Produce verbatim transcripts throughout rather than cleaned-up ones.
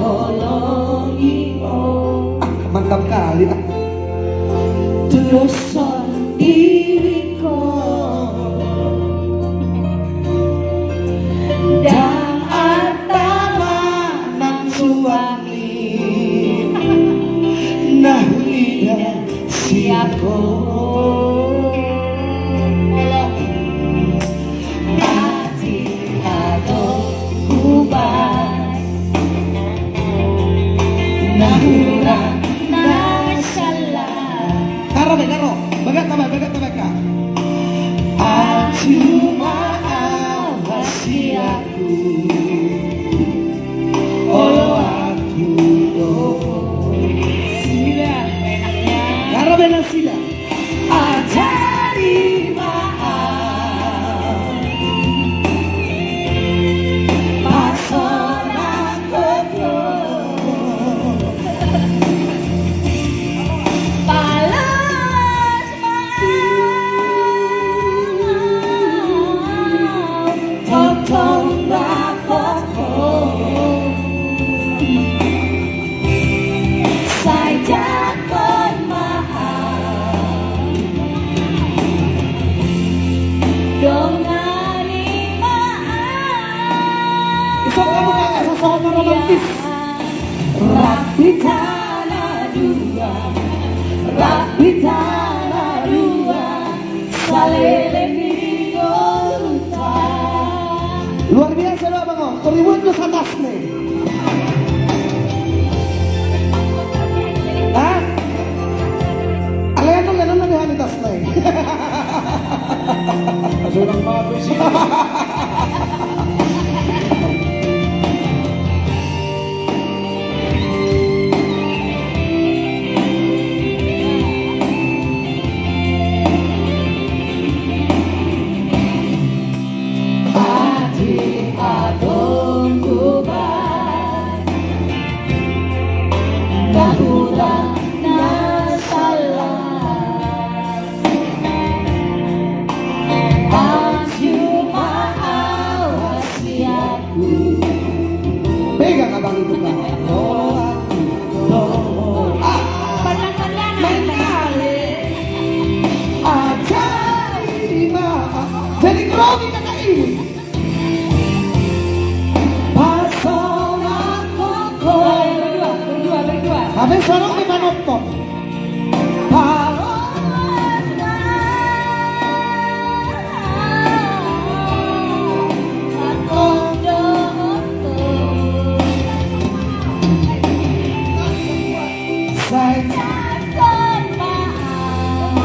Tolongi ho. Ah, mantap kali, ah. Tudoshon diri ho. Ndang arta manang suang i na huida siap ho. Atik adong hubaen na hurang na salah. Karo be, karo. Bagas tamba, bagas tamba ka. Anju ma au hasianhu. Oloanhu do ho. Sida, enaknya. Karo be nasida. Ajari ma au pasonang gogo. Palas ma au tongtong rap ho. Sai jangkon ma au. Dongani ma au. Isok hamu kakak sosok romantis. Rap hita na dua, rap hita na dua. Saleleng ni ngolunta. Luar biasa do abang on, toribuan do satas ni. Hah? Alai anu lenon na di hami tas ni. Sudah bagus sih. Atik adong hubaen na hurang na salah. Anju ma au hasianhu. Pegang abang itu kan. Oh, aku. Oh, oh. Ah. Main kali. Ajari ma au. Jadi grogi kakak ini. Pasonang gogo. Berdua, berdua, berdua. Hape sonang pe manonton. Palas ma au. Sai jangkon ma au.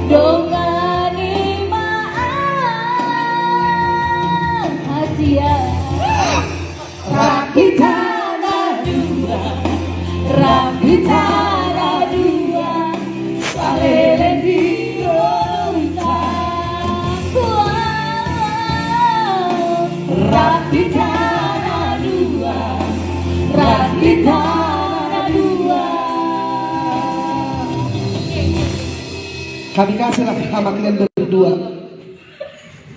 Dongani ma au hasian. Rap hita na dua, rap hita na dua. Saleleng ni ngolunta. Wow. Rap hita na dua, rap hita na dua. Kami kasih lah sama kalian berdua.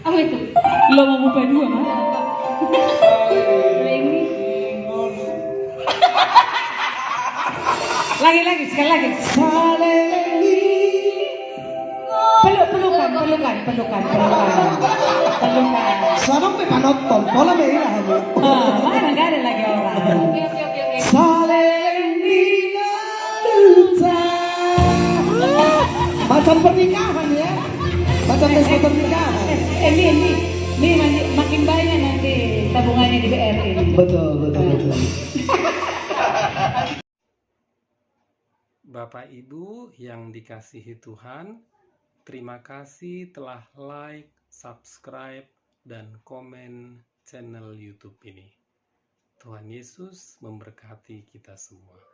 Apa itu? Lo mau buka dua, Mas? Lagi, lagi, sekali lagi. Saleleng ni. Peluk, pelukan, pelukan, pelukan, pelukan. Pelukan. Sonang pe manonton, pola be ira hamu. Ah, mana nggak ada lagi orang. Saleleng ni ngolunta. Macam pernikahan ya. Macam pesta pernikahan. Eh, ini, ini, ini nanti makin banyak nanti tabungannya di B R I ini. Betul, betul, betul. Bapak Ibu yang dikasihi Tuhan, terima kasih telah like, subscribe, dan komen channel YouTube ini. Tuhan Yesus memberkati kita semua.